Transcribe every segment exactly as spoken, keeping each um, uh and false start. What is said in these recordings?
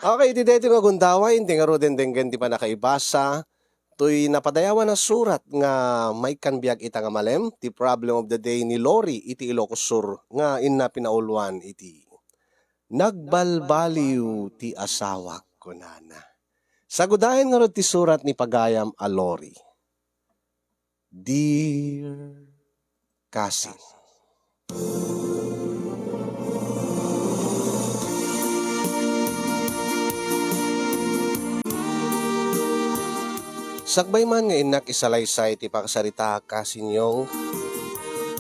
Okay, iti daytoy nga gundaway, inti ngaruden denggen ti pannakaibasa, toy napadayawan a surat nga maikkan biag ita nga malem, ti problem of the day ni Lori iti Ilocos Sur nga inna pinauluan iti, "Nagbalbaliw ti asawak," kunana. Sagudayen ngarud ti surat ni pagayam a Lori. Dear Cousin. Sakbay man nga innak isalaysay ti pakasaritaak, Cousin Yong,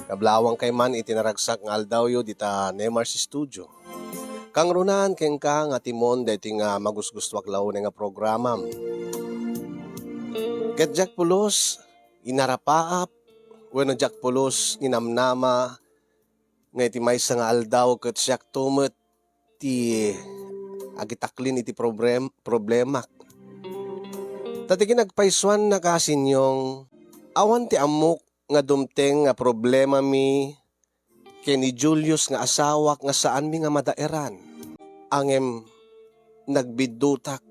nablawangkay man iti naragsak nga aldawyo dita Nemar's Studio. Kangrunaan kenka nga timon daytoy nga magusgustuak la unay nga programam. Ket diak pulos inarapaap wenno diak pulos ninamnama nga iti maysa nga aldaw ket siakto met ti agitaklin iti problem-, problemak. Ta ti kinagpaysuanna, Cousin Yong, awan ti ammok nga dumteng nga problemami ken ni Julius nga asawak nga saanmi nga madaeran. Ngem nagbiddutak.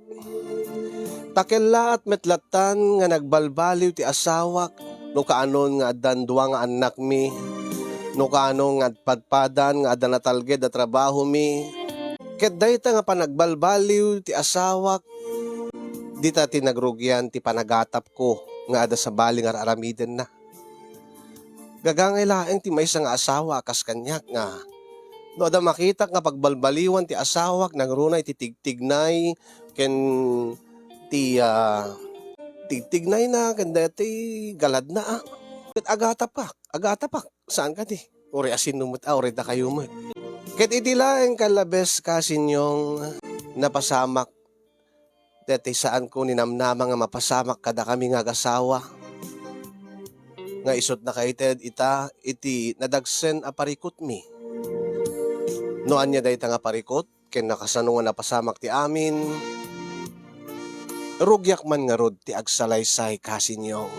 Ta kellaat met lattan nga nagbalbaliw ti asawak, no kaanon nga addan dua nga annakmi, no kaanon nga agpadpadan nga adda natalged a trabahomi. Ket dayta nga panagbalbaliw ti asawak, dita ti nagrugian ti panagatapko nga adda sabali nga ar-aramidenna. Gagangay laeng ti maysa nga asawa a kas kaniak nga no adda makitak nga pagbalbaliwan ti asawak, nangruna iti tigtignay ken ti, ah, tigtignayna ken daytoy galadna, ah. Ket agatapak, agatapak. Saan kadi? Uray asino met, ah, uray dakayo met. Ket idi laeng kallabes, Cousin Yong, napasamak daytoy saanko ninamnama nga mapasamak kadakami nga agasawa, nga isut' nakaited ita iti nadagsen a parikutmi. No ania dayta nga parikut ken nakasano nga napasamak ti amin, rugiak man ngarud ti agsalaysay, Cousin Yong.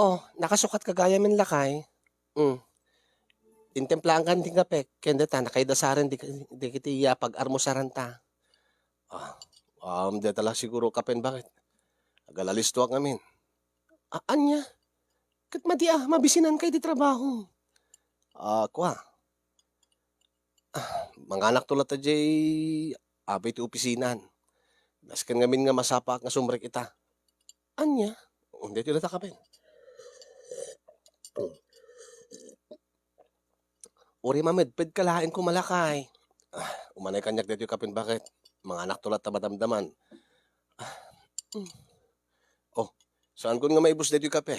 Oh, nakasukat ka gayamen, lakay? Hmm. Intemplaankan ti kape, ken dayta, nakaidasaren di, dagiti, ah, pag-armusaranta. Ah, um, dayta la siguro kapen, baket? Agalalistoak ngamin. A-, ania? Ket madi a, mabisinankay ti trabaho. Ah, kua. Ah, manganakto latta diay abe ti opisinaan. Nasken ngamin nga masapaak nga sumrek ita. Ania? Daytoy latta kapen. Uray mamedped ka laeng koma, lakay. Ah, umanay kaniak daytoy kapen, baket? Manganakto latta madamdaman. Ah, mm. Oh, saankon nga maibus daytoy kape?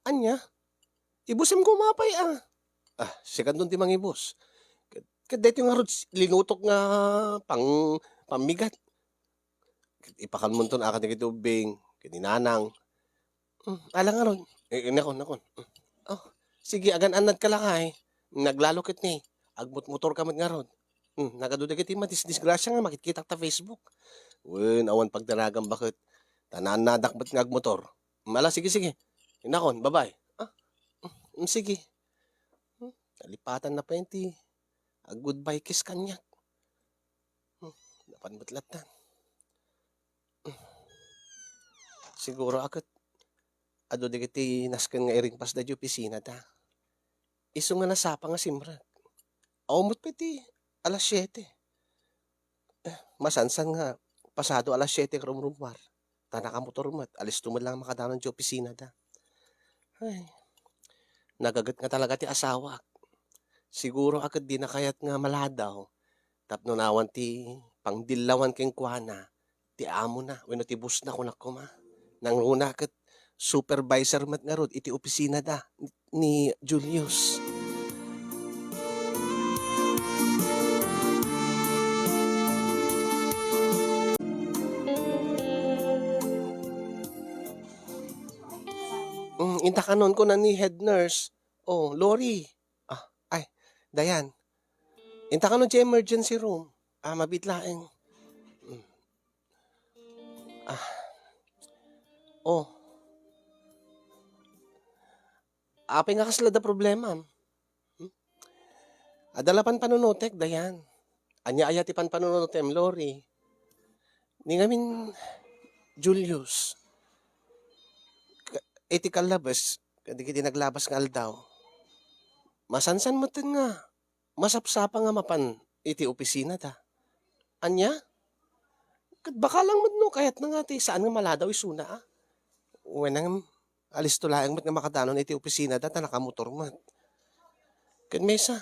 Ania? Ibusem koma pay, ah. Ah, sikaton ti mangibus. Ket, ket daytoy ngarud linutok nga pang-, pammigat. Ket ipakanmonton a kadagiti ubbing, ket ni nanang. Hmm, ala ngarud. Eh, eh, nakon, nakon. Hmm. Oh, sige, agan-annad ka lakay. Naglalo ket ni. Agmotmotor ka met ngarud. Hmm, nagadu dagiti madisdisgrasya nga makitkitak ta Facebook. Wen, awan pagdanagan, baket? Ta naannadak met nga agmotor. Hmm, ala, sige, sige. Inakon, bye-bye. Ah, hmm, sige. Hmm, nalipatan na pay ti ag-goodbye kiss kaniak. Hmm, napan met lattan. Hmm. Siguro a ket adu dagiti nasken nga iringpas daydi opisina ta. Isu nga nasapa nga simrek. Awan met pay ti alas siete. Eh, masansan nga pasado alas siete nga rumrumuar. Ta nakamotor met, alisto met lang makadanon ti opisina da. Ay, nagaget nga talaga ti asawak. Siguro a ket dina kayat nga maladaw tapno nawan ti pangdillawan kenkuana ti amona wenno ti bossna, kunak koma. Nangruna ket supervisor met ngarud iti opisina da ni Julius. Mm, intakanon ko na ni head nurse. Oh, Lori. Ah, ay, Dayan. Intakanon ti emergency room. Ah, mabit laeng. Mm. Ah. Oh. Apay nga kasla da problemam? Hmm? Adda la panpanunotek, Dayan. Ania aya ti panpanunotem, Lori? Ni ngamin, Julius, ka-, iti kallabes, kadagiti naglabas nga aldaw, masansan metten nga masapsapa nga mapan iti opisinada. Ania? Ket baka lang met no kayatna nga ti saan nga maladaw isuna, a? Wen, ngem alisto laeng met nga makadanon iti opisinada ta nakamotor met. Ken maysa,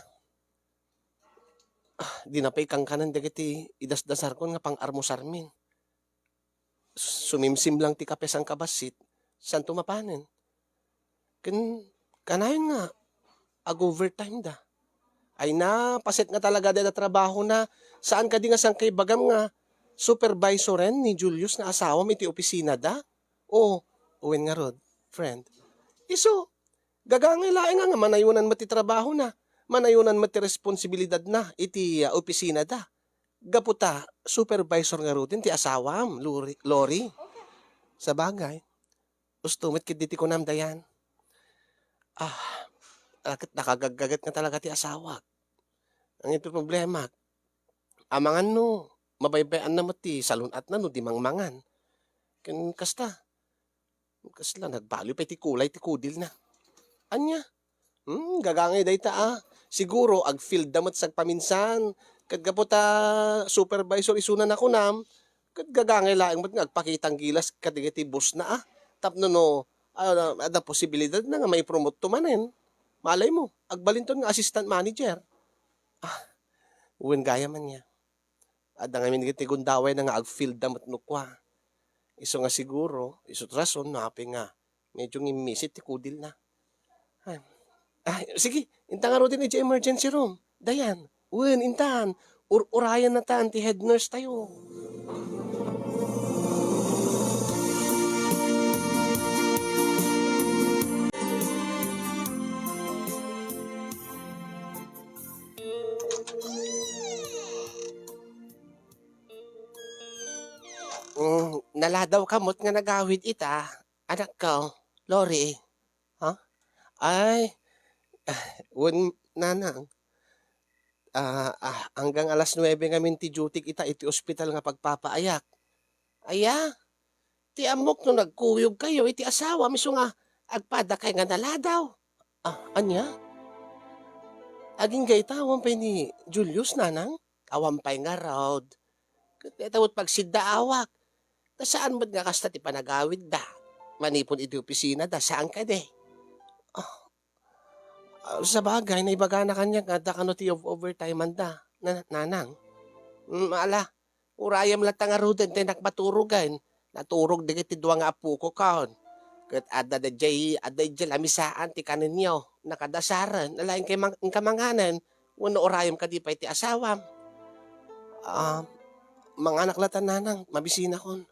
ah, dina pay kankanen dagiti idasdasarkon nga pang-armusarmin. Sumimsim lang ti kape sangkabassit, santo mapanen. Ken kanayon nga ag-overtime da. Ay na, paset nga talaga da trabahona. Saan kadi nga sangkaibagam nga supervisoren ni Julius nga asawam iti opisina da? O, wen ngarud, friend. Isu, gagangay laeng nga manayonan met ti trabahona. Manayonan met ti responsibilidadna iti, ah, opisina da. Gapu ta supervisor ngaruden ti asawam, Lori, Lori. Sabagay, usto met ketdi ti kunam, Dayan. Ah, a ket nakagaggaget nga talaga ti asawak. Ang iti problema, amangan no mabaybay-anna met ti salun-atna no di mangmangan. Ken kasta, kasla nagbaliw pay ti kulay ti kudilna. Ania? Hmm, gagangay dayta, a. Siguro, ag-field da met sagpaminsan. Ket gapu ta supervisor isuna nakunam, ket gagangay laeng met nga agpakitang gilas kadagiti bossna, a. Tapno no, ah, adda posibilidadna nga maipromotto manen. Malay mo, agbalinton nga assistant manager. Ah, wen gayam ania. Adda ngamin dagiti gundawayna nga ag-field da met no kua. Isu nga siguro, isu ti rason no apay nga medyo ngimmisit ti kudilna. Ay. Ay, sige, inta ngaruden idiay emergency room. Dayan, wen, intan, ur-urayannatan ti head nurse tayo. Mm, naladawka met nga nagawid ita, anakko, Lori. Ha? Ay, wen, nanang. Ah, ah, hanggang alas nuebe ngamin ti duty-k ita iti ospital nga pagpapaayak. Aya? Ti ammok no nagkuyogkayo iti asawam isu nga agpadakay nga naladaw. Ah, ania? Agingga ita awan pay ni Julius, nanang? Awan pay ngarud. Ket dayta met pagsiddaawak. Ta saan met nga kasta ti panagawidda. Manipud iti opisinada, saan kadi? Ah, ah, sabagay, naibagana kaniak nga adda kano ti ov-, overtime-anda, na-, nanang. Mm, ala, urayem latta ngaruden ta innak maturogen. Naturog dagiti dua nga apokokon. Ket adda daydiay, adda idiay lamisaan ti kanenyo. Nakadasaren, ala, inka mang-, inka manganen, wenno urayem kadi pay ti asawam. Ah, manganak latta, nanang, mabisinakon.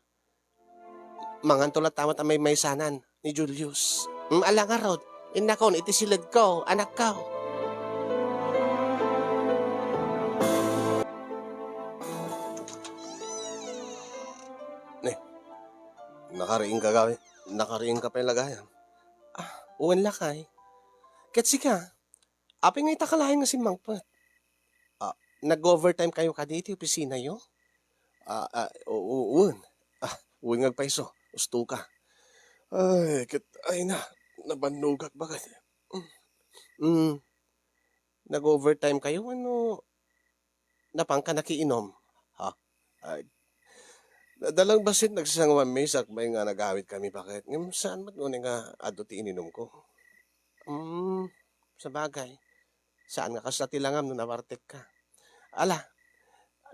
Manganto latta met a maymaysanan ni Julius. Mm, ala ngarud, innakon iti siledko, anakko. Ne, nakariingka gayam, nakariingka pay la gayam. Ah, wen lakay. Ket sika, apay nga ita ka laeng nga simmangpet? Ah, nag-overtime kayo kadi iti opisinayo? Ah, ah, o-, o-, wen. Ah, wen nga agpayso, usto ka. Ay, ket, ay na, nabannogak baket. Mm. Nag-overtime kayo wenno napanka nakiinom? Ha? Ay, adda lang bassit nagsasangoanmi sakbay nga nagawidkami baket. Ngem saan met ngunay nga adu ti ininumko? Mm, sabagay. Saan nga kasla ti langam no nabartekka. Ala,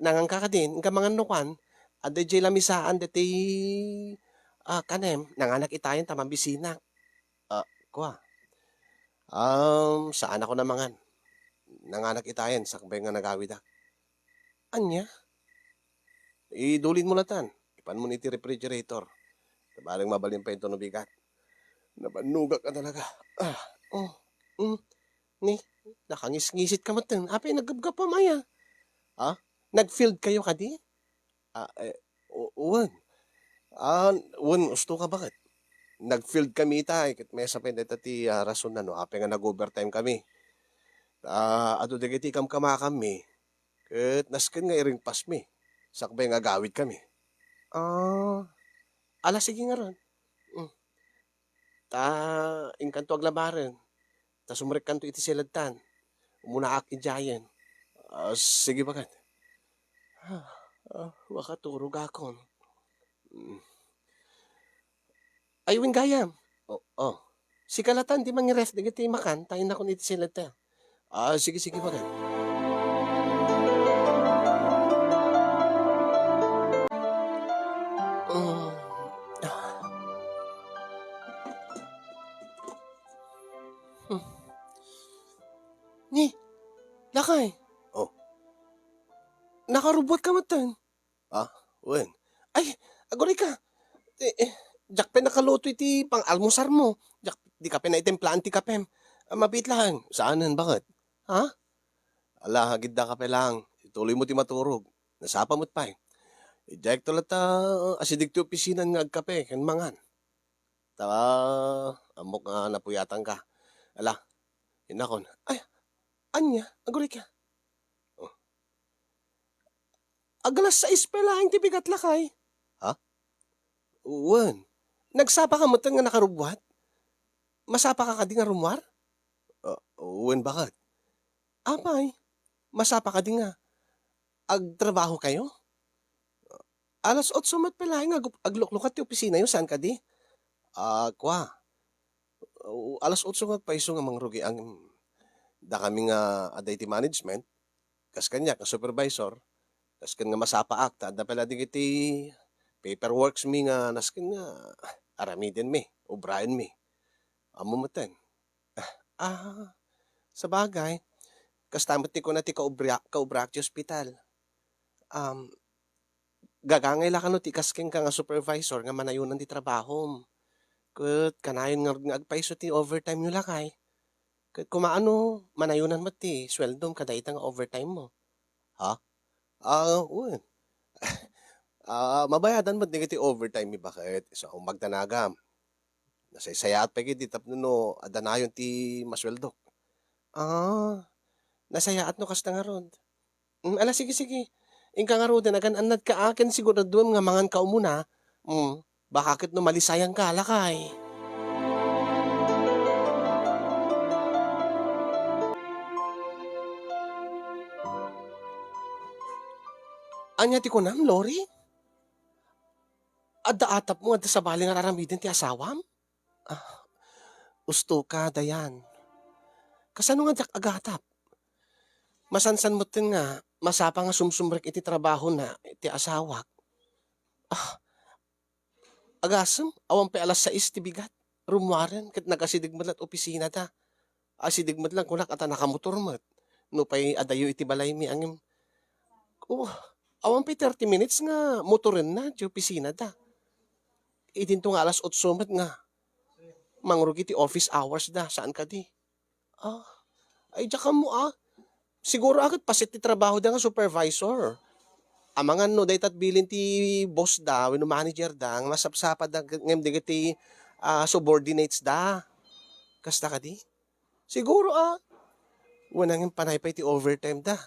nanganka kadin, inka mangan no kuan, adda idiay lamisaan daytoy, ah, kanem, nanganak itayen ta mabisinak. Ah, kua. Um, saanakon a mangan. Nanganak itayen sakbay nga nagawidak. Ania? Idulin mo latan. Ipan mo iti refrigerator. Sabali nga mabalin pay inton ubigat. Nabannogak a talaga. Ah, oh, mm. Ni, nakangisngisit ka met. Apay naggapgapam aya? Ha? Nag-field kayo kadi? Ah, eh, u-, wen. Ah, wen, usto ka baket? nag-field kami itay, ket maysa pay dayta ti, ah, rason na no apay nga nag-overtime kami. Ah, adu dagiti kamkamakammi, ket nasken nga iringpasmi, sakbay nga agawidkami. Ah, ala, sige ngarud. Mm. Ta inkanto aglabaren, ta sumrekkanto iti siledtan. Umunaak idiayen. Ah, sige, baket. Ah, ah, makaturogakon. Mm. Ay, wen gayam. Oh, oh. Sika latan ti mangiref dagiti makan, ta innakon iti siledta. Ah, sige, sige, baket. Mm. Ah. Hmm. Ni, lakay. Oh. Nakarubbuatka metten. Ah, wen. Ay, aguray ka. Eh, eh, diak pay nakaluto iti pang-almusarmo. Diak, dika pay naitimplaan ti kapem. Ah, mabiit laeng. Saanen, baket? Ha? Ala, agidda ka pay laeng. Ituloymo ti maturog. Nasapa met pay. Idiayekto latta, asideg ti opisinan nga agkape ken mangan. Ta, ammok nga napuyatanka. Ala, innakon. Ay, ania? Aguray ka. Oh. Agalas sais pay laeng ti bigat, lakay. Ha? Wen. Nagsapa ka metten nga nakarubbuat? Masapa ka kadi nga rummuar? Ah, wen, baket. Apay, masapa kadi nga agtrabahokayo? Alas otso met pay laeng nga ag-, agluklukat ti opisinayo, saan kadi? Ah, kua. Uh, alas otso nga agpayso nga mangrugi ang dakami nga adda iti management, kas kaniak nga supervisor, kasken nga masapaak, ta adda pay la dagiti paperworks mi nga nasken nga aramiden mi, ubraen mi. Ammo metten. Ah, sabagay, kasta met ti kuna ti kaubra-, kaubra ti ospital. Um, gagangay la kano ti kas kenka nga supervisor nga manayonan ti trabahom. Ket kanayon ngarud nga agpayso ti overtime yo, lakay. Ket koma ano, manayonan met ti sueldom kadayta nga overtime mo. Ha? Ah, wen. Ah, mabayadan met dagiti overtime mi, baket. So, magdanagam. Nasaysayaat pay ketdi tapno no adda nayon ti masueldok. Ah, nasayaat no kasta ngarud. Mm, ala, sige, sige. Inka ngaruden, agan-annadka a ken siguraduem nga manganka umuna. Mm, baka ket no malisayanka, lakay. Ania ti kunam, Lori? Adda atapmo nga adda sabali nga aramiden ti asawam? Ah, usto ka, Dayan. Kasano nga diak agatap? Masansan metten nga masapa nga sumsumrek iti trabahona ti asawak. Ah, agasem, awan pay alas sais ti bigat. Rummuaren ket nagasideg met la't opisinada. Asideg met lang kunak a ta nakamotor met. Nupay adayo iti balaymi, ngem, oh, awan pay thirty minutes nga motorenna ti opisinada. Idinto nga alas otso met nga mangrugi ti office hours da, saan kadi? Ah, ay, diak ammo, ah. Siguro a ket paset ti trabahoda nga supervisor. Amangan no dayta bilin ti boss da wenno manager da nga masapsapada ngem dagiti, ah, subordinates da. Kasta kadi? Siguro, ah. Wen, ngem panay pay ti overtime da.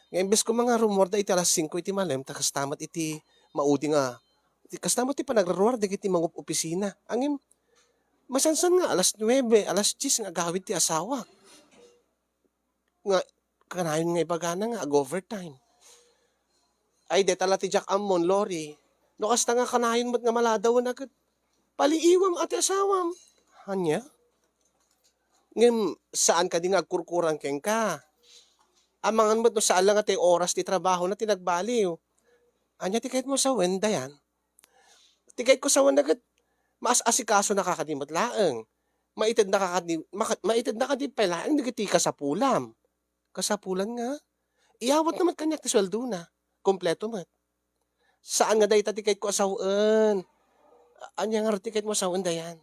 Nga imbes koma nga rummuar da iti alas singko iti malem, ta kasta met iti maudi nga, iti kasta met ti panagruar dagiti mangup-opisina. Ngem, masansan nga alas nuebe, alas dies nga agawid ti asawak. Nga kanayon nga ibagana nga ag-overtime. Ay, deta la ti diak ammon, Lori. No kasta nga kanayon met nga maladawen a ket paliiwam a ti asawam. Ania? Ngem saan kadi nga agkurkurang kenka? Amangan met no saan la nga ti oras ti trabahona ti nagbaliw. Ania ti kayatmo a sawen, Dayan? Ti kayatko sawen na ket maas-asikasonaka kadi met laeng. Maitednaka kadi, maka-, maitedna kadi pay laeng dagiti kasapulam. Kasapulan nga? Iyawatna met kaniak ti sueldona. Kompleto met. Saan nga dayta ti kayatko a sawen. A-, ania ngarud ti kayatmo a sawen, Dayan?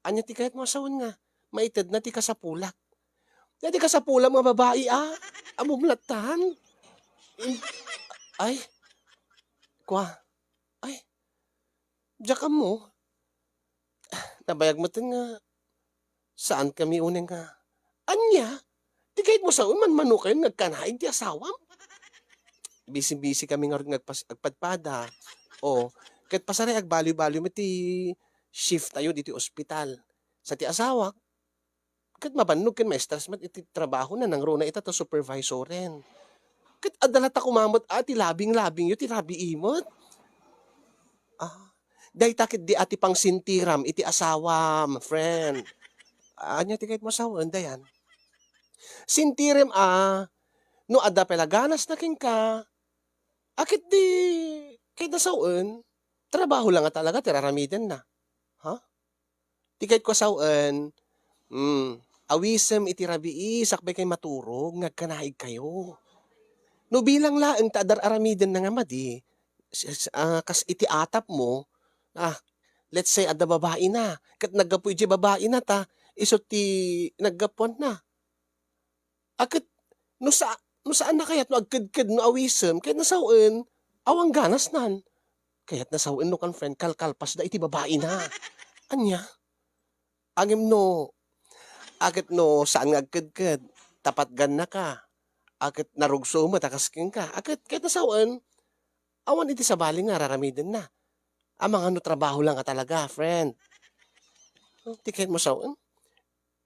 Ania ti kayatmo a sawen nga maitedna ti kasapulak? Dayta ti kasapulam nga babai, a? Ammom lattan? Im-, ay. Kua. Ay. Diak ammo. Nabayag met nga, saan kami uneng nga, ania? Ti kayatmo sawen, manmanokayon nga agkanaig ti asawam? Bisi-bisi kami ngarud nga agpas-, agpadpada. O, ket pasarek, agbaliw-baliw met ti shift tayo ditoy ospital. Sa ti asawak, ket mabannog ken ma-stress met iti trabahona, nangruna ita ta supervisoren. Ket adda latta koma met a ti labing-labingyo ti rabii met. Ah, dayta ket di a ti pangsentiram iti asawam, friend. Ania ti kayatmo sawen, Dayan? Sentirem a no adda pay la ganasna kenka, a ket di kayatna sawen, trabaho la nga talaga ti raramidenna. Ha? Ti kayatko a sawen, mm, awisem iti rabii sakbay kay maturog nga agkanaigkayo. No bilang laeng ta adda ar-aramidenna nga madi, s-, s-, ah, kas iti atapmo, ah, let's say, adda babaina, ket naggapu idiay babaina ta isu ti naggapuanna. A ket no sa-, no saanna kayat, no agkedked, no awisem, kayatna sawen, awan ganasnan. Kayatna sawen no kan friend, kalkalpasda iti babaina. Ania? Ngem no, a ket no saan nga agkedked, ta patgannaka, a ket narugso met a kas kenka, a ket kayatna sawen, awan iti sabali nga raramidenna. Amangan no trabaho la nga talaga, friend. Ti kayatmo sawen?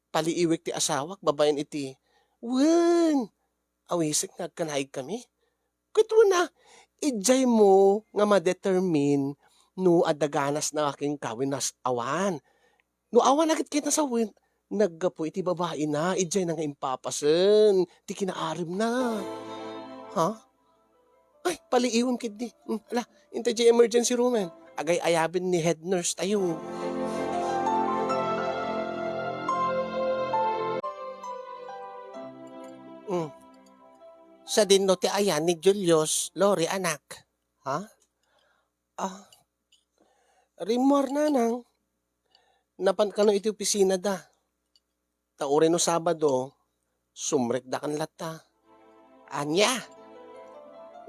Paliiwek ti asawak babaen iti, wen, awisek nga agkanaigkami. Ket wen a, idiaymo nga ma-determine no adda ganasna kenka wenno awan. No awan a ket kayatna sawen, naggapu iti babaina, idiayna nga impapasen ti kinaaremna. Ha? Ay, paliiwem ketdi. Hmm, ala, intay diay emergency room-en. Agay-ayaben ni head nurse tayo. Hmm. Sadino ti ayan ni Julius, Lori, anak? Ha? Ah, rimmuar, nanang. Napan kano iti opisinada. Ta uray no Sabado, sumrekda kan latta. Ania?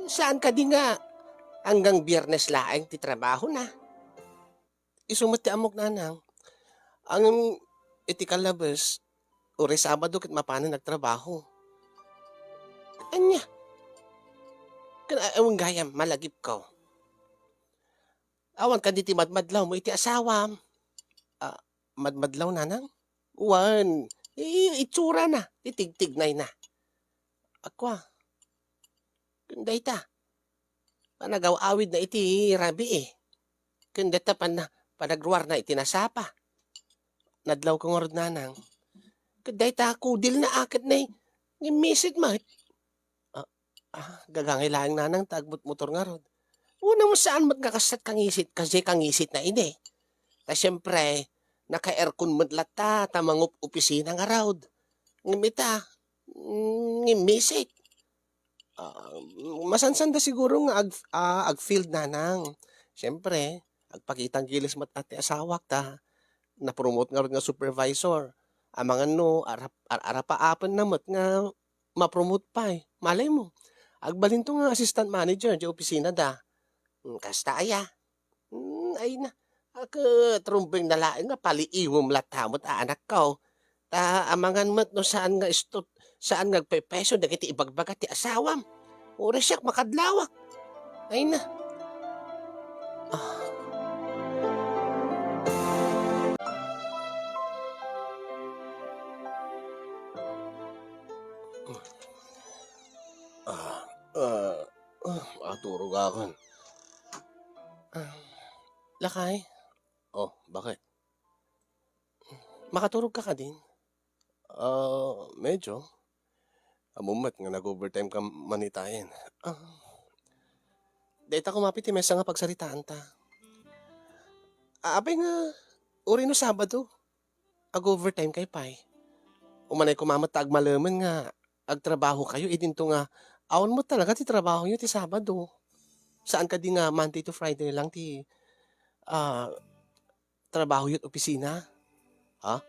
Saan kadi nga anggang Biyernes laeng ti trabahona? Isu met ti ammok, nanang. Ngem iti kalabes, uray Sabado ket mapanen agtrabaho. Ania? Ken a-, awan gayam, malagipko. Awan kadi ti madmadlawmo iti asawam? Ah, madmadlaw, nanang? Wen, i-, itsurana, ti tigtignayna. Akua, ken dayta, panagaw-awidna iti rabii. Ken dayta, panna-, panagruarna iti nasapa. Nadlawko ngarud, nanang. Ket dayta, kudilna a ket nay, ngimmisit met. Ah, ah, gagangay laeng, nanang, ta agmotmotor ngarud. Wen a, saan met nga kasat kangisit, kasdiay kangisitna idi. Ta siempre, naka-aircon met latta, ta mangup-opisina ngarud. Ngem ita, mm, ngimmisit. Ah, masansan da siguro nga ag-, ah, ag-field, nanang. Siempre, agpakitang giles met a ti asawak ta na-promote ngarud nga supervisor. Amangan no arap-, ar-, arapaapenna met nga ma-promote pay. Malay mo, agbalinto nga assistant manager diay opisinada. Hmm, kasta aya. Hmm, ay na. A ket rumbeng na laeng nga paliiwem latta met a anakko. Ta amangan met no saan nga istot, saan nga agpepeso dagiti ibagbaga ti asawam. Uray siak makadlawak. Ay na. Ah. Ah, ah, ah, maturogakan. Ah, lakay? Oh, bakit? Makaturogka kadin? Ah, medyo. Ammom met nga nag-overtime ka manitayen. Ah, dayta koma pay ti maysa nga pagsaritaanta. Ah, apay nga, uray no Sabado, ag-overtime kay pay. Umanay koma met ta agmalemen nga agtrabahokayo idinto nga awan met talaga ti trabahoyo ti Sabado. Saan kadi nga Monday to Friday lang ti, ah, trabahoyo iti opisina? Ha?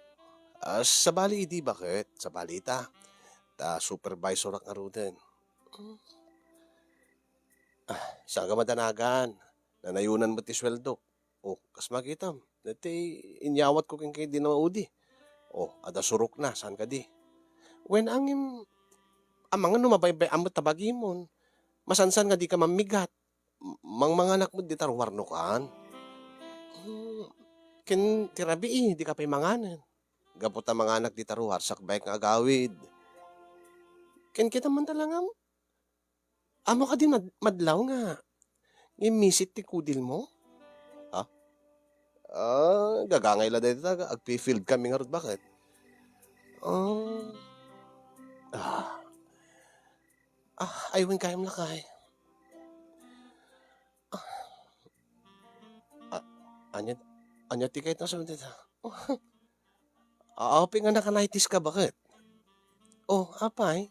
Ah, sabali idi, bakit? Sabali ita. Ta supervisorak ngaruden. Ah, saan ka madanagan? Nanayonan met ti sueldok. O, kas makitam, Daytoy inyawatko kenka idi naudi. O, adda surokna, saan kadi? Wen, ngem, amangan no mabaybay-am met ta bagimon. Masansan nga dika mammigat. M-, mangmanganak met dita ruar no kaan. Hmm, ken ti rabii, dika pay manganen. Gapu ta manganak dita ruar, sakbay nga agawid. Ken kita man talangam, Ammo kadi mad-, madlaw nga, nga immisit ti kudilmo? Ha? Ah, gagangay la dayta, agpi-field kami ngarud, baket? Ah. Ah. Ah, ay, wen kayam lakay. Ah. Ah, anya, anya ti kayat nga sumdita? Apay nga nakanighties ka, baket? O, apay,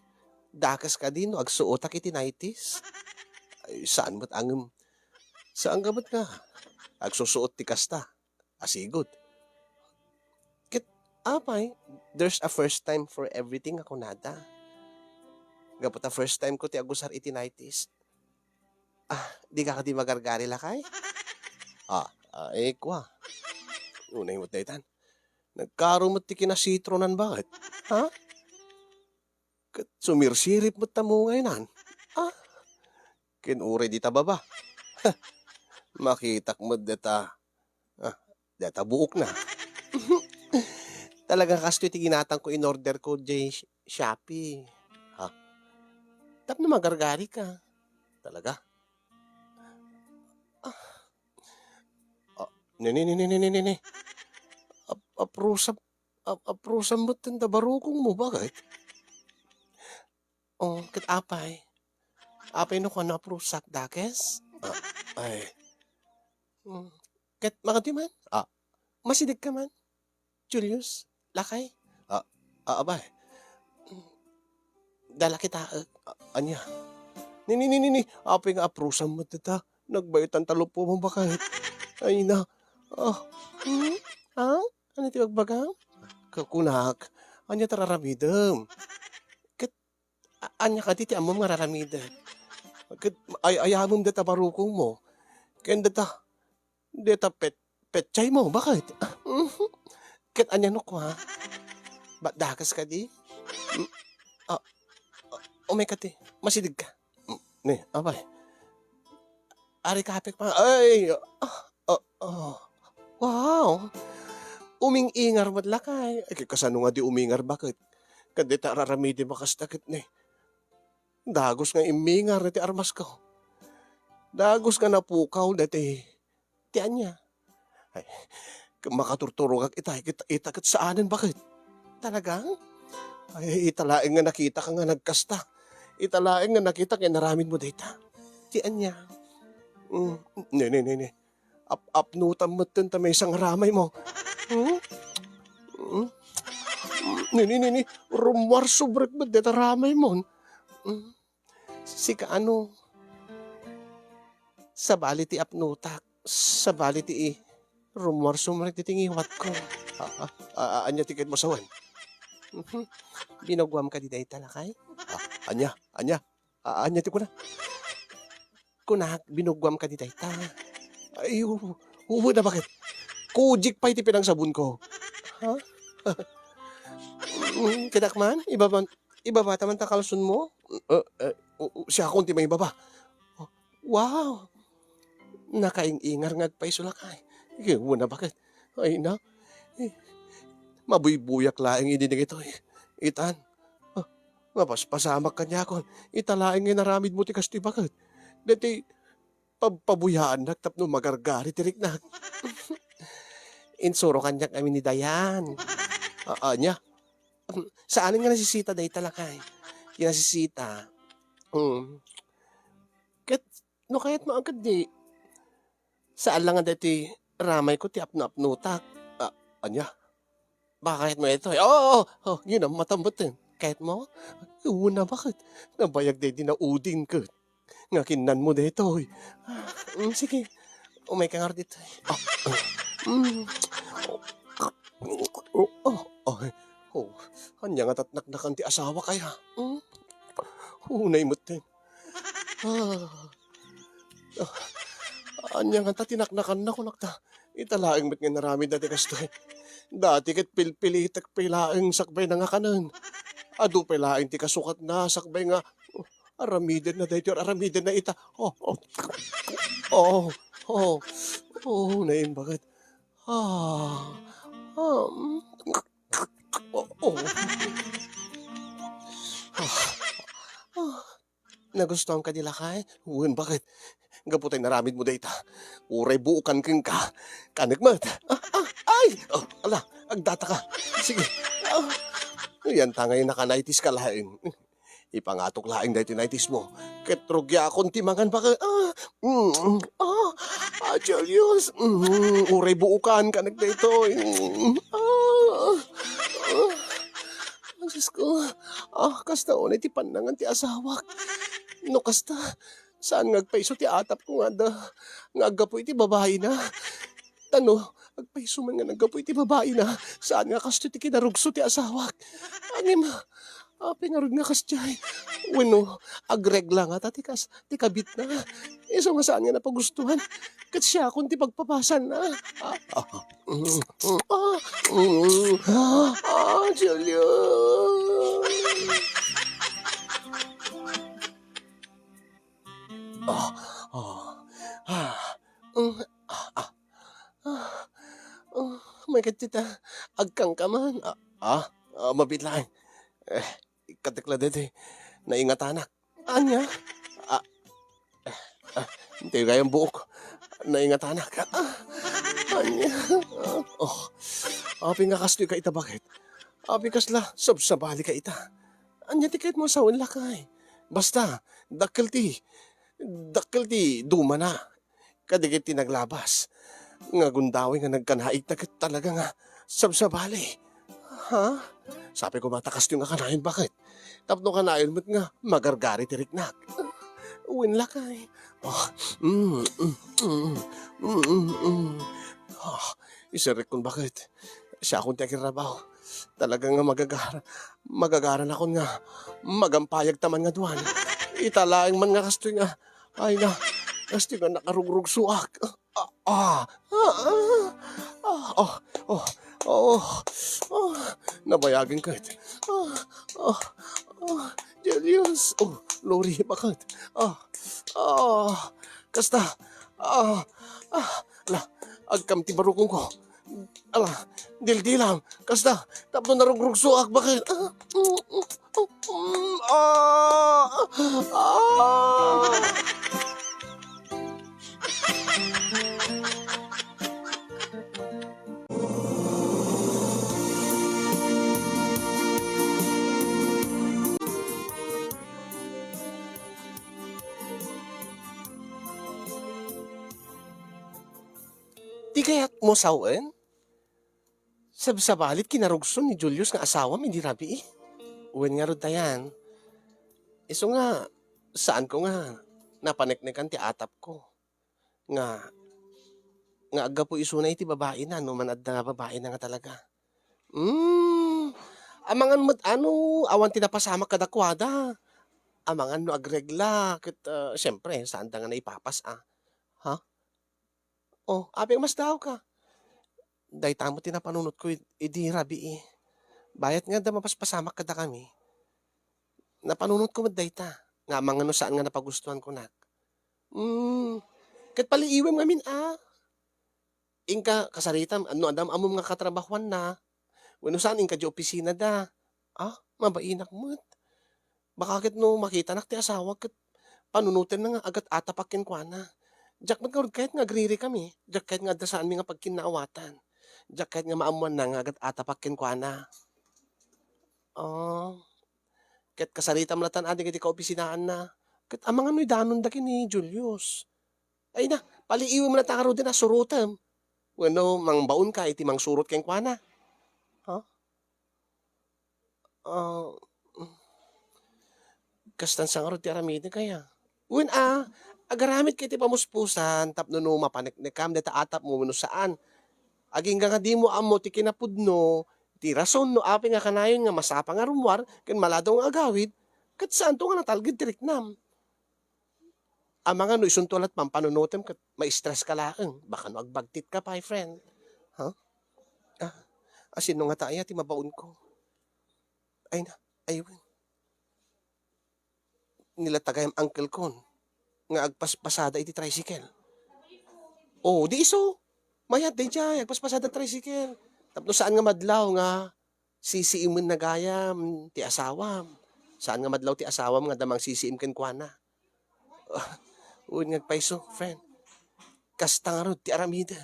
dakes kadi no agsuotak iti nighties? Ay, saan met ngem, saan ka met nga agsusuot ti kasta? Asigud. Ket, apay, there's a first time for everything a kunada. Gapu ta first time ko ti agusar iti nighties. Ah, dika kadi magargari, lakay? Ah, ah, eh, kua. Unay met daytan. Nagkaro met ti kinasitronan, baket? Ha? Ket sumirsirip met ta mungaynan. Ah, ken uray dita baba. Makitak met deta, ah, deta buokna. Talaga kastoy ti ginatangko, in-order ko diay Sh-, Shopee. Ha? Tapno magargari ka. Talaga? Ah. Ah, ni, ni, ni. Ap-, aprusa, ap-, aprusa met ta barukongmo, baket? O, ket apay? Apay no kuano aprusak, dakes? Ah, ay. Hmm. Ket makadi man? Ah, masidig ka man? Julius, lakay? Ah, ah, abay. Dala kita, eh, a-, ania? Ni, ni, ni, ni, ni. Apay nga aprusan met dita? Nagbaetan ta lupom, baket. Ay na. Ah, hmm? Ha? Ano ti bagbagam? Kakunak, ania ta raramidem? Ket, a-, ania kadi ti ammom nga raramidem? Ket ay-ayamem data barukongmo. Ken data, data pet-, petchay mo, baket? Ket ania no kua? Ba-, dakes kadi? Mm, ah, ah, umay kadi, masidig ka. Mm, ni, apay. Ari kapek pa, ay, ah, ah, ah. Wow! Uming-ingar met lakay. Ay, kasano nga di umingar, baket? Ket dita raramidem a kasta ket ni. Dagus nga immingar dayta armasko. Dagus nga napukaw dayta ti ania. Ay, makaturturogak ita, ita, ita ket saanen, baket? Talaga? Ay, ita laeng nga nakitak nga nagkasta. Ita laeng nga nakitak nga inaramidmo dayta. Ti ania? Mm, ni, ni, ni, ni. Ap-, apnutam metten ta maysa nga ramaymo. Hmm? Hmm? Ni, ni, ni, ni. Rummuar subrek met dayta ramaymo. Hmm? Sika ano? Sabali ti apnutak, sabali ti i-, rummuar sumrek diti ngiwatko. Ah, ah, ah, ah, ania ti kayatmo sawen? Mhm. Binuguam kadi dayta, lakay? Ah, ania? Ania? Ah, ania ti kuna? Kunak, binuguam kadi dayta. Ay, u-, ubo na, baket? Kujik pay ti pinangsabonko. Ha? Mm, kitak man, ibaba-, ibabata man ta kalsonmo? Eh, eh, u-, u-, siakon ti mangibaba. Wow! Nakaing-ingar nga agpayso, lakay. Wen a, baket? Ay na. Eh, mabuybuyak laeng idi dagitoy. Itan. Ah, mapaspasamak kaniakon. Ita laeng nga inaramidmo ti kastoy, baket? Daytoy pab-, pabuyaannak tapno magargari ti riknak. Insuro kaniak amin ni Dayan. A-, ania? Saanen nga nasisita dayta, lakay. Ti nasisita. Mm. Ket no kayatmo a ketdi, saan la nga daytoy ramayko ti apno-apnotak. Ah, ania? Baka kayatmo daytoy? Oo, oo, oo, ginammatam metten. Kayatmo? Wen a, baket? Nabayag daydi nauding ket nga kinnanmo daytoy. Ah, mm, sige. Umayka ngarud ditoy. Ah, mm. Oh, oh, ay. Oh, ania nga tatnaknakan ti asawak aya? Hmm? Unay metten. Ah. Ah. Ania nga ta tinaknakanna, kunak ta. Ita laeng met nga inaramidna ti kastoy. Dati ket pilpilitek pay laeng sakbay na nga kanen. Adu pay laeng ti kasukatna sakbay nga, oh, aramidenna daytoy, aramidenna ita. Oh, oh. Oh, oh. Oh, naimbagad. Ah. Ah, mm. Oh, oh. Ah. Ah. Nagustuam kadi, lakay? Wen, baket? Gapu ta inaramidmo dayta, uray buokan kenka. Kanek met. Ah, ah, ay! Oh, ala, agdataka. Sige. Ah, yan ta ngay naka-nighties ka laeng. Ipangatok laeng daytoy nighties mo. Ket rugiakon ti mangan, baket. Ah, mm, ah, ah, Julius. Mm, uray buokan, kanek daytoy. Mm, ah, ah. Ay, Diyos ko. Ah, kasta unay ti pannangan ti asawak. No kasta, saan nga agpayso ti atapko nga adda, nga aggapu iti babaina? Ta no agpayso man nga naggapu iti babaina, saan nga kastoy ti kinarugso ti asawak? Ngem, apay ngarud nga kasdiay? Wenno, agregla ngata ti kas-, ti kabitna? Isu nga saan nga napagustuhan, ket siakon ti pagpapasanna. Ah, ah, mm, mm, ah, mm, ah, Julio. Ah, ah, ah, mm, ah, ah, ah, ah, may kadita, agkangkaman. Ah, ah, ah, mabiit laeng. Eh, Katekla daytoy, naingatanak. Ania? Ah, ah, ah, intayo gayam buok. Naingatanak. Ah, ania? Ah, oh. Apay nga kastoy ka ita, baket? Apay kasla sabsabali ka ita? Ania ti kayatmo a sawen, lakay? Basta, dakkel ti, dakkel ti dumana kadagiti naglabas nga gundaway nga nagkanaigta ket talaga nga sabsabali. Ha? Sapay koma ta kastoy nga kanayon, baket? Tapno kanayon met nga magargari ti riknak. Wen, lakay. Ah, mm, mm, mm, mm, mm. Ah, isirrekkon, baket? Siakon ti agirrabaw. Talaga nga magagara-, magagaranakon nga magampayag ta man nga duan. Ita laeng man nga kastoy nga, ay na, kastoy nga nakarugrugsoak. Ah, ah, ah, ah, ah, oh, oh, oh, nabayagen ket. Ah, ah, ah, Julius. Oh, Lori, baket? Ah, ah, kasta. Ah, ah, la, agkam ti barukongko. Ala, dildilam. Kasta, tapno narugrugsoak, baket? Ah, mm, mm, mm, ah, ah. Ti kayatmo sawen? Sabsabali ti kinarugson ni Julius nga asawam idi rabii? Wen ngarud ta yan. Isu nga, saanko nga napaneknekan ti atapko nga, nga aggapu isuna iti babaina no man adda nga babaina nga talaga. Hmm, amangan met a no awan ti napasamak kadakuada. Amangan no agregla ket, ah, siempre, saanda nga naipapas a. Ha? Oh, apay nga masdaawka? Dayta met ti napanunotko id-, idi rabii. Bayat nga adda mapaspasamak kadakami. Napanunotko met dayta, nga amangan no saan nga napagustuankonak. Hmm, ket paliiwem ngamin a. Inka, kasaritam, no adda ammom nga katrabahuanna, wenno saan, inka di opisinada. Ah, mabainak met. Baka ket no makitanak ti asawak ket panunotenna nga agat-atapak kenkuana. Diak met ngarud kayat nga agririkami. Diak kayat nga adda saanmi nga pagkinnaawatan. Diak kayat nga maammoanna nga agat-atapak kenkuana. Ah, ket kasaritam latan a dagiti kaopisinaanna. Ket amangan no idanonda ken ni Julius. Ay na, paliiwem latta ngaruden a surotem. Wenno mangbaonka iti mangsurot kenkuana. Ha? Ah, kastan sa ngarud ti aramidek aya? Wen a, agaramidka iti pamuspusan tapno no mapaneknekam dayta atapmo wenno saan. Agingga nga dimo ammo ti kinapudno, ti rason no apay nga kanayon nga masapa nga rummuar ken maladaw nga agawid, ket saanto nga natalged ti riknam. Amangan no isunto la't pampanunotem ket ma-stress ka laeng. Baka no agbagtit ka pay, friend. Ha? Ah, asino ngata aya ti mabaonko? Ay na, ay wen. Nila tagayam uncle kon nga agpaspasada iti tricycle. Oh, di isu. Mayat daydiay, agpaspasada tricycle. Tapno saan nga madlaw nga sisiimenna gayam ti asawam. Saan nga madlaw ti asawam nga adda mangsisiim kenkuana. Wen nga agpayso, friend. Kasta ngarud ti aramidek.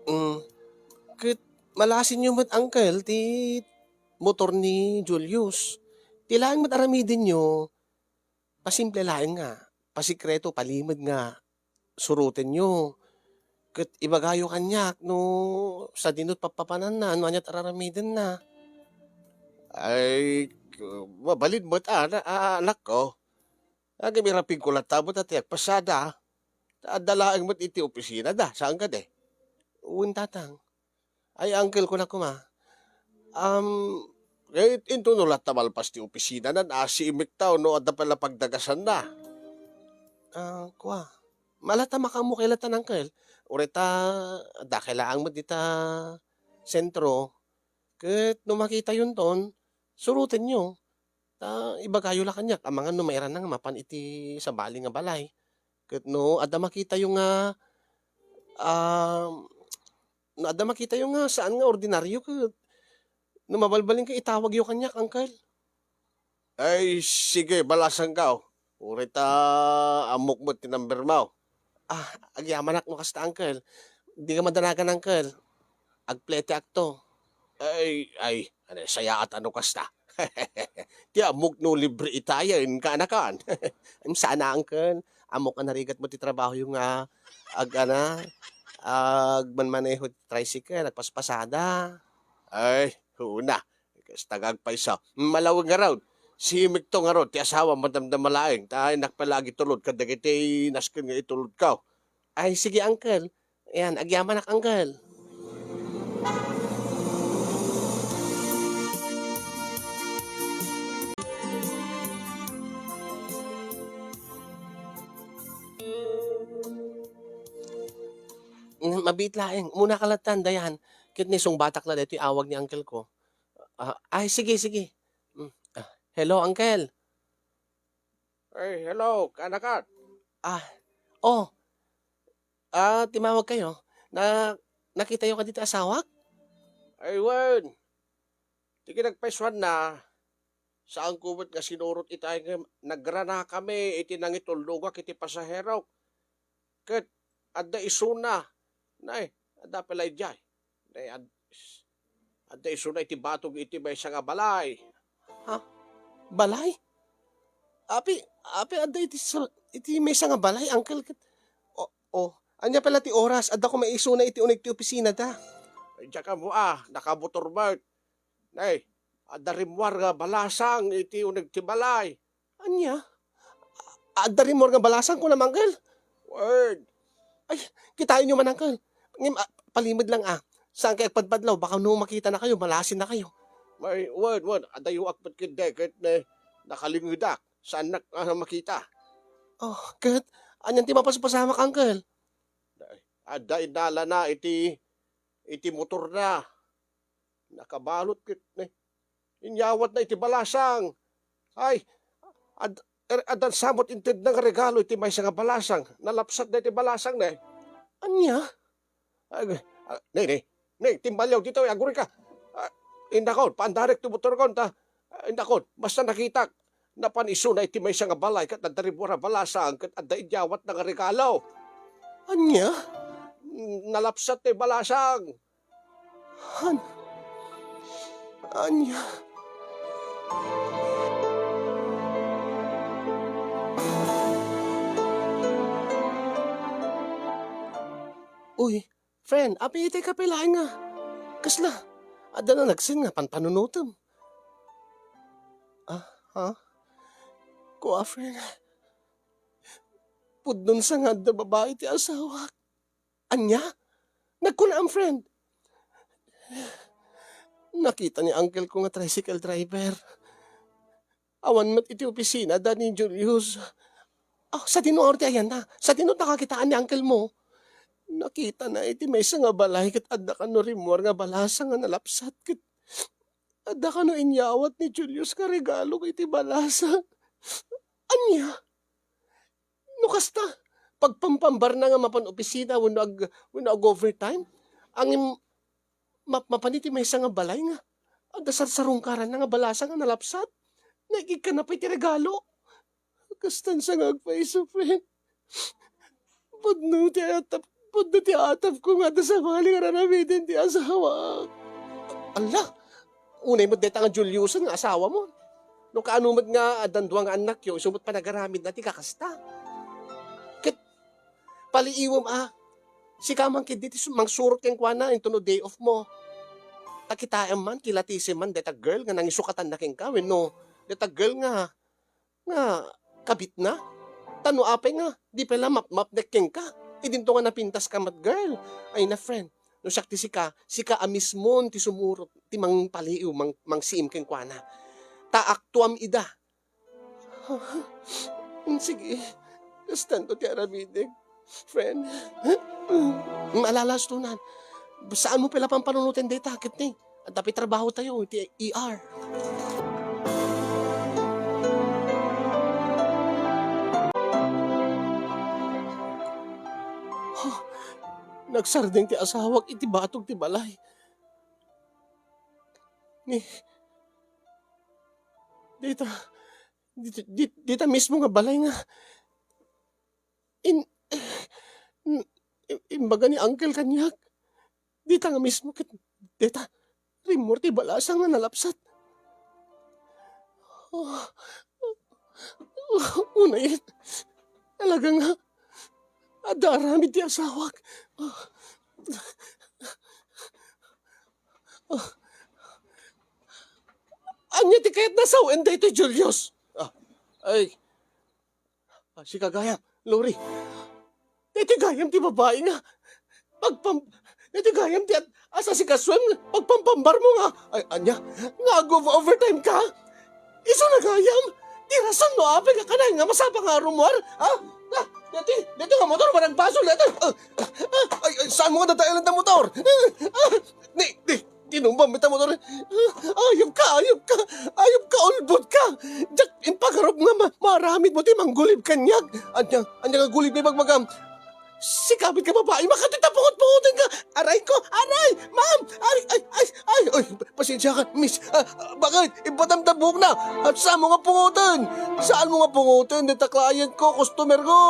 Mm, ket malasinyo met, uncle, ti motor ni Julius. Ti laeng met aramidenyo, pasimple laeng nga, pasikreto, palimed nga surotenyo. Ket ibagayo kaniak no sadino't pappapananna, no ania't araramidenna. Ay, mabalin met a, a, anakko. Agim-irapigko latta met a ti agpasada. Ta adda laeng met iti opisinada, saan kadi? Wen, tatang. Ay, uncle, kunak koma. Am, eh, intono latta malpas ti opisinanan a siimektaw no adda pay la pagdagasanna. Ah, kua. Malata makaammo kay latta, uncle. Uray ta, adda kay laeng met dita sentro. Ket no makitayonton, surotenyo. Ta ibagayo la kaniak amangan no mairannang mapan iti sabali nga balay. Ket no adda makitayo nga, ah, no adda makitayo nga saan nga ordinario ket no mabalbalinka, itawagyo kaniak, uncle. Ay, sige, balasangko. Uray ta ammok met ti number mo. Ah, agyamanak no kasta, uncle. Dika madanagan, uncle. Agplete akto. Ay, ay, ano, sayaat ano kasta. Ti ammok no libre itayen, kaanakan. Em, sana, uncle. Ammok a narigat mo ti trabaho yung nga ag-, ana, agmanmaneho ti tricycle, agpaspasada. Ay, una. Kasta nga agpayso. Malawig ngarud. Simikto ngarud ti asawa, madamdama laeng. Ta innak pay la agitulod kadagiti nasken nga itulodko. Ay, sige, uncle. Ayan, agyamanak, uncle. Mm, mabiit laeng. Umuna ka lattan, Dayan. Ket ni sungbatak la daytoy awag ni uncle ko. Ah, ay, sige, sige. Mm, ah, hello, uncle. Ay, hello, kaanakan. Ah, oh. Ah, timawag kayo. Na, nakita yo kadi ti asawak? Ay, wen. Ti kinagpaysuanna, saanko met nga sinurot itay nga nagrana kami iti nangituldogak iti pasaherok. Ket adda isuna. Nay, adda pay la idiay. Nay, ad-, adda isuna iti batog iti maysa nga balay. Ha? Balay? Api, api adda iti sur-, iti maysa nga balay, uncle, ket, o, o, ania pay la ti oras? Adda koma isuna iti uneg ti opisinada. Ay, diak ammo a, nakamotor met. Nay, adda rimmuar nga balasang iti uneg ti balay. Ania? Adda rimmuar nga balasang, kunam, uncle? Wen. Ay, kitaenyo man, uncle. Ngem, ah, palimed lang, ah. Saan kayo agpadpadlaw? Baka no makita na kayo, malasin na kayo. Ay, wen, wen. Adayo agpet ket deket ne, nakalingedak. Saan nak, ah, makita? Oh, ket, anian ti mapaspasamak, uncle? Adda innalana iti, iti motorna. Nakabalot ket, ne, inyawatna iti balasang. Ay, ad-, er-, addan samot intedna nga regalo iti maysa nga balasang. Nalapsatna iti balasang, ne. Ania? Ag-, ah, ne, ne. Ne, timbalyaw ditoy, agurika. Ah, indakon, paandarek ti motorkon, ta, ah, indakon, basta nakitak. Napan isuna iti maysa nga balay, ket adda rimmuar a balasang, ket adda inyawatna nga regalo. Ania? Nalapsat ti balasang. Han? Ania? Uy, friend, apay itay kape laeng nga. Kasla, adda na nagsen nga panpanunotem. Ah, ha? Kua, friend. Pudno sa nga adda babai ti asawak. Ania? Nagkunaam, friend. Nakita ni uncle ko nga tricycle driver. Awan met iti opisina da ni Julius. Ah, sadino ngarud ti ayanna? Sadino nakakitaan ni uncle mo? Nakitana iti maysa nga balay ket adda kano rimmuar nga balasa nga nalapsat ket adda kano inyawat ni Julius nga regalo iti balasa. Ania? No kasta, pagpampambarna nga mapan opisina wenno ag-, wenno ag-overtime, ngem map-, mapan iti maysa nga balay nga adda sarsarungkaranna nga balasa nga nalapsat. Naikigkanna pay ti regalo. Kastan sa nga agpayso, friend. Pudno ti atap, pudno ti atapko nga adda sabali nga ar-aramiden ti asawak. Alla, unay met dayta nga Juliusen nga asawam. No kaano met nga addan dua nga annakyo, isu met panagaramidna ti kakasta. Ket paliiwem a, sika man ketdi ti su-, mangsurot kenkuana intono day off mo. Ta kitaem man, kilatisem man dayta girl nga nangisukatanna kenka wenno dayta girl nga, nga kabitna. Ta no apay nga di pay la mapmapnek kenka, idinto nga napintaska met, girl. Ay na, friend, no siak ti sika, sika a mismon ti sumurot, ti mangpaliiw, mang-, mangsiim kenkuana. Ta aktuam ida. Sige, kastanto ti aramidek, friend. Maalalastunan, saanmo pay la pampanunoten dayta, ket ni, adda pay trabahotayo iti E R. Huh, nagsardeng ti asawak iti batog ti balay. Ni, dita, di-, di-, dita mismo nga balay nga in-, in-, imbaga ni Uncle kaniak. Dita nga mismo ket dita, rimmuar ti balasa nga nalapsat. Oh, oh, unay, talaga nga, adda aramid ti asawak. Oh. Oh. Ania ti kayatna a sawen daytoy, Julius? Ah, ay, ah, sika gayam, Lori. Daytoy gayam ti babai nga pagpam-, daytoy gayam ti at-, asasikasoem nga pagpampambar mo nga, ay, ania? Nga ag-overtime ka? Isuna gayam ti rason no apay nga kanayon nga masapa nga rummuar? Ha? Ah, daytoy, daytoy nga motor, managpasol, daytoy. Ah, ah, ay, ay, saan mo nga dadaelan ta motor? Ah, ah, ni, ni, Tinumba met ta motor. Ayup ka, ayup ka, ayup ka, ulbod ka. Diak impagarup nga ma-, maaramid mo ti manggulib kaniak. Ania, ania nga gulib nga ibagbagam? Sikapit ka, babai, makati ta pungot-pungoten ka. Aray ko, aray, ma'am, aray, ay, ay, ay, ay, pasensia ka, miss. Ah, ah, bakit? Ibatam ta buok na. At saan mo nga pungoten? Saan mo nga pungoten? Dita client ko, customer ko.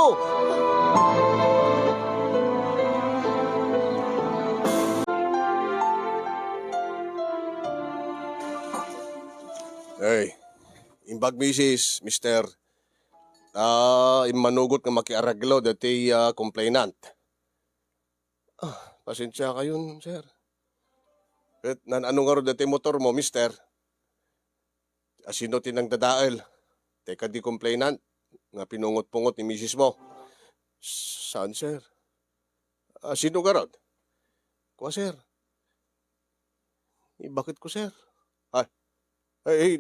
Ay, imbag, misis, mister, ta immanugot nga makiareglo daytoy, ah, complainant. Ah, pasensia kayon, sir. Ket naan-ano ngarud daytoy motor mo, mister? Asino ti nangdadael? Dayta kadi complainant nga pinungot-pungot ni misis mo? Saan, sir? Asino ngarud? Kua, sir. Ibaketko, sir. Ay, ay, ay,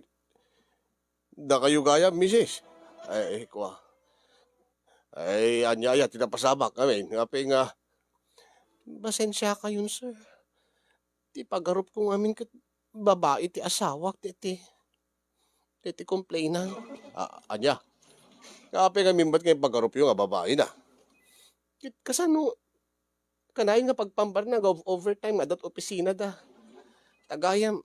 dakayo gayam, misis. Ay, ay, kua. Ay, ania aya ti napasamak, amin. Apay nga, pasensia kayon, sir. Ti pagarupko ngamin ket babai ti asawak, ti, ti, ti, ti complainant. Ah, ania? Apay ngamin met nga ipagarupyo nga babai na? Ket kasano, kanayon nga pagpambarna nga ag-overtime nga adda opisina da. Ta gayam,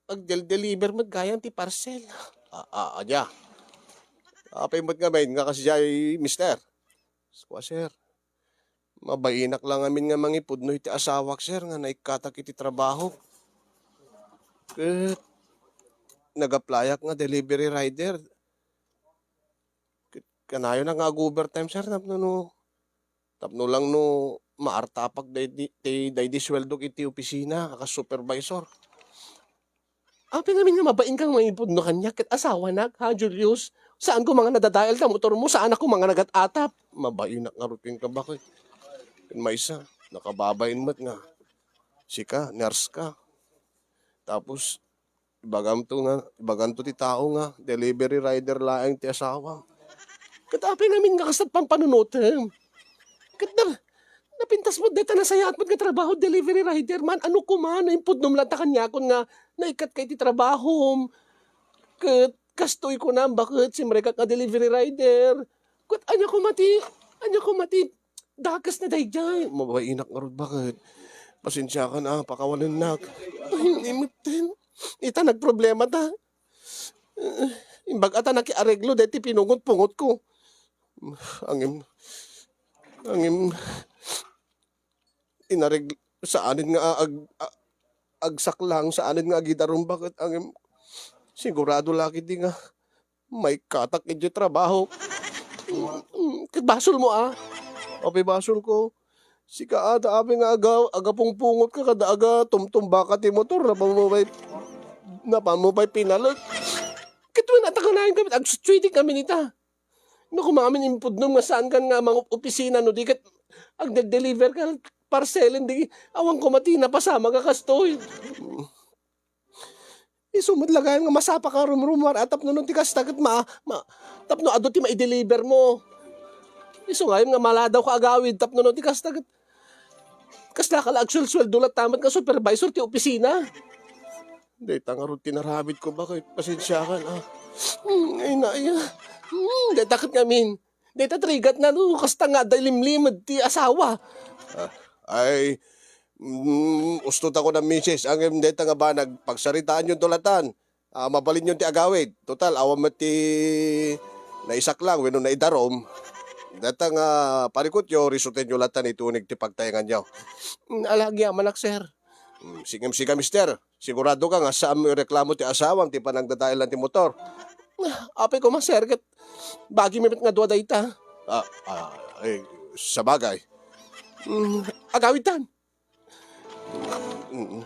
agdel-deliver met gayam ti parcel. Ah, ah, ania? Apay met ngamin nga kasdiay, mister? Kua, sir. Mabainak la ngamin nga mangipudno iti asawak, sir, nga naikkatak iti trabaho. Ket nag-applyak nga delivery rider. Ket kanayon nga ag-overtime, sir, tapno no, tapno lang no maartapak daydi, ti, daydi sueldok iti opisina a kas supervisor. Apay ngamin nga mabain kang mangipudno kaniak ket asawanak, ha, Julius? Saan koma nga nadadael ta motor mo, saanak koma nga nagat-atap. Mabainak ngarud kenka, bakit? Ken maysa, nakababain met nga sika, nurse ka. Tapos, ibaganto nga, ibaganto ti tao nga delivery rider laeng ti asawa. Ket apay ngamin nga kastat pampanunotem? Ket na-, napintas met dayta nasayaat met nga trabaho, delivery rider man. Ano koma no impudnom latta kaniakon nga naikkatka iti trabahom? Ket kastoy kunam, baket simrekak nga delivery rider. Ket ania koma ti, ania koma ti dakes na daydiay? Mabainak ngarud, baket. Pasensiakan a, pakawanennak. Ay, imetten. Ita, nagproblemata. Eh, imbag a ta nakiareglo daytoy pinungot-pungotko. Ngem, ngem, inareg-, saanen nga ag-, a-, agsaklang, saanen nga agidarum, baket ngem sigurado la ketdi nga maikkatak idiay trabaho. Mm, ket basolmo a. Apay basolko? Sika a, ta apay nga aga-, agapungpungotka kada agatumtumbaka ti motor, napanmo pay, napanmo pay pinalek. Ket wen a ta kanayon kami, agsutsuitik kami nita. No koma ngamin impudnom nga saankan nga mangopisina no di ket agdedeliver ka parcelen, di awan koma ti napasamak a kastoy. Isu met la gayam nga masapa ka rumrumuar a tapno no ti kasta ket ma-, ma-, tapno adu ti maidelivermo. Isu gayam nga maladaw ka agawid tapno no ti kasta ket kasla ka la agsuelsueldo latta met nga supervisor ti opisina. Dayta ngarud ti naramidko, baket, pasensiakan a. Hmm, ay, na, ay, ah. Hmm, dayta ket ngamin. Dayta trigatna no kasta nga adda limlimed ti asawa. Ah, ay, mm, usto ta ko na, misis, ngem dayta nga banag, pagsaritaanyonto latan. Ah, mabalinyon ti agawid. Total, awan met ti naisaklang wenno naidarum. Dayta nga parikutyo, risutenyo latan iti uneg ti pagtaenganyo. Mm, ala, agyamanak, sir. Mm, sige, sige, mister. Sigurado ka nga saanmo ireklamo ti asawam ti panagdadaelan ti motor? Ah, apay koma, sir, ket bagimi met nga dua dayta. Ah, ah, eh, sabagay. Mm, agawidtan. Mm.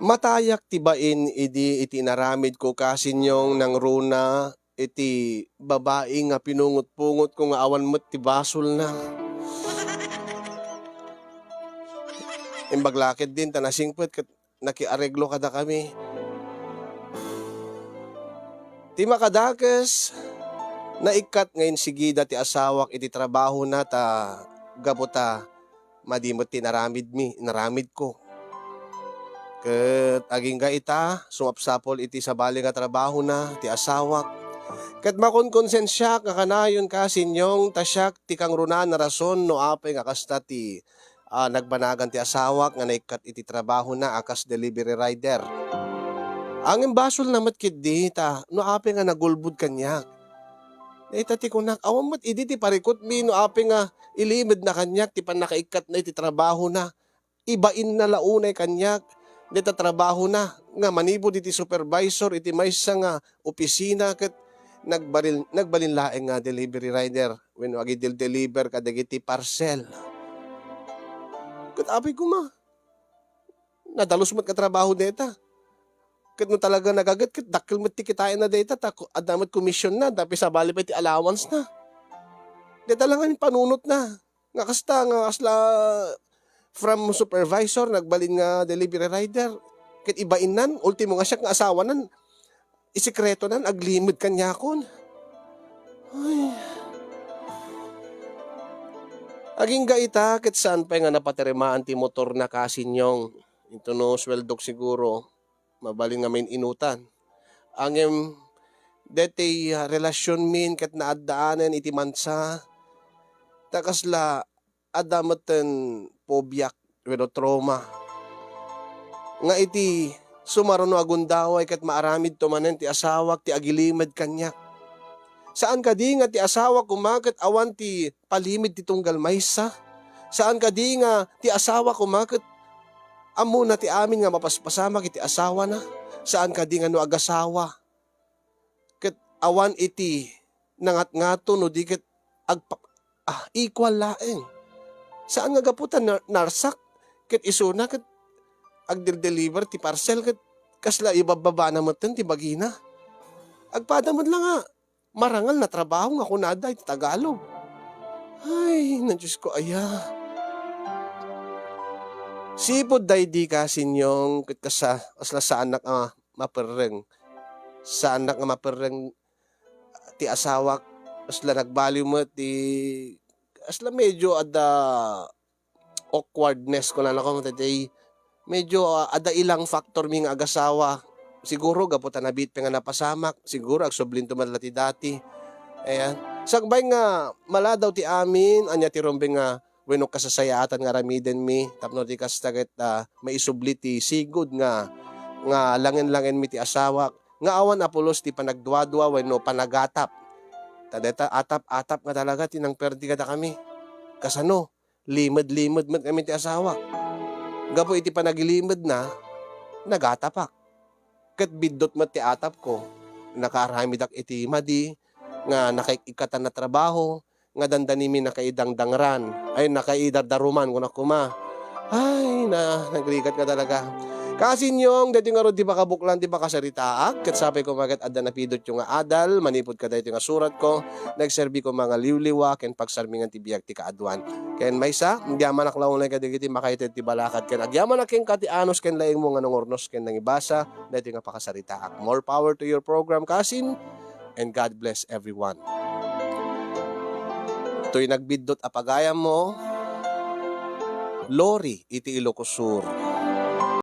Matayak ti bain idi iti inaramidko, kasinyong, nangruna iti babai nga pinungot-pungotko nga awan met ti basolna. Imbag la ketdin ta nasingpet ket nakiareglo kadakami. Ti makadakes, naikkat nga insigida ti asawak iti trabahona ta gapu ta madi met ti inaramidmi, inaramidko. Ket agingga ita, sumapsapul iti sabali nga trabahona ti asawak. Ket makonkonsensiak nga kanayon, kasinyong, ta siak ti kangrunaan a rason no apay nga kasta ti, ah, nagbanagan ti asawak nga naikkat iti trabahona a kas delivery rider. Ngem basolna met ketdi ta no apay nga nagulbod kaniak. Dayta ti kunak, awan met idi ti parikutmi no apay nga ilimedna kaniak ti pannakaikkatna iti trabahona. Ibainna la unay kaniak dayta trabahona nga manipud iti supervisor iti maysa nga opisina ket nagbaril-, nagbalin laeng nga delivery rider wenno agideldeliver kadagiti parcel. Ket apay koma, nadalus met nga trabaho dayta. Ket no talaga nagaget, ket dakkel met ti kitaenna dayta, ta ku-, adda met komisionna, ta sabali pay ti allowance-na. Dayta la ngamin panunotna. Nga kasta, nga kasla from supervisor, nagbalin nga delivery rider. Ket ibainnan, ultimo nga siak nga asawanan, isekretonan, aglimed kaniakon. Ay. Agingga ita, ket saan pay nga napatirimaan ti motorna, kasinyong. Intono sueldok siguro, mabalin nga main-inutan. Ngem, daytoy, ah, relasionmin ket naaddaanen iti mansa, ta kasla adda metten pobiak wenno trauma. Nga iti sumaruno a gundaway ket maaramidto manen ti asawak ti agilimed kaniak. Saan kadi nga ti asawa koma ket awan ti palimed ti tunggal maysa? Saan kadi nga ti asawa koma ket ammona ti amin nga mapaspasamak iti asawana? Saan kadi nga no agasawa ket awan iti nangatngato no di ket agpa-, ah, equal laeng. Saan nga gapu ta nar-, narsak ket isuna ket agdel-deliver ti parcel ket kasla ibabbabana metten ti bagina. Agpada met la nga marangal na trabaho nga kunada iti Tagalog. Ay, na Diyos ko, aya. Sipud daydi ka, Sinyong, ket kasa, kasla saanak a maperreng. Saanak nga maperreng ti asawak, kasla nagbaliw met ti, kasla medyo adda awkwardness, kunana ko, tay medyo, ah, adda ilang factor mi nga agasawa. Siguro gapu ta nabiit pay nga napasamak, siguro agsublinto met la ti dati. Ayan. Sakbay nga maladaw ti amin, ania ti rumbeng nga wenno kasasayaatan nga aramiden mi, tapno di kasta ket, ah, maisubli ti sigud nga, nga langen-langen mi ti asawak, nga awan a pulos ti panagduadua wenno panagatap. Ta deta atap-atap nga talaga ti nangperdi kadakami. Kasano? Limed-limed met ngamin ti asawak. Gapu iti panagilimedna, nagatapak. Ket biddut met ti atapko. Nakaaramidak iti madi, nga nakaik-ikkatan a trabaho, nga dandanimi nakaidangdangran, ay, nakaidardaruman, kunak koma. Ay, na, nagrigat ka talaga. Kasinyong, daytoy ngarud ti pakabuklan ti pakasaritaak, ket sapay koma ket adda napidotyo nga adal, manipud kadaytoy nga suratko, nagserbi koma nga liwliwa ken pagsarmingan ti biag ti kaaduan. Ken maysa, agyamanak la unay kadagiti makaited ti balakad, ken agyamanak kenka ti anus ken laingmo nga nangurnos ken nangibasa daytoy nga pakasaritaak. More power to your program, kasin, and God bless everyone. Toy nagbiddut a pagayammo, Lori iti Ilocos Sur.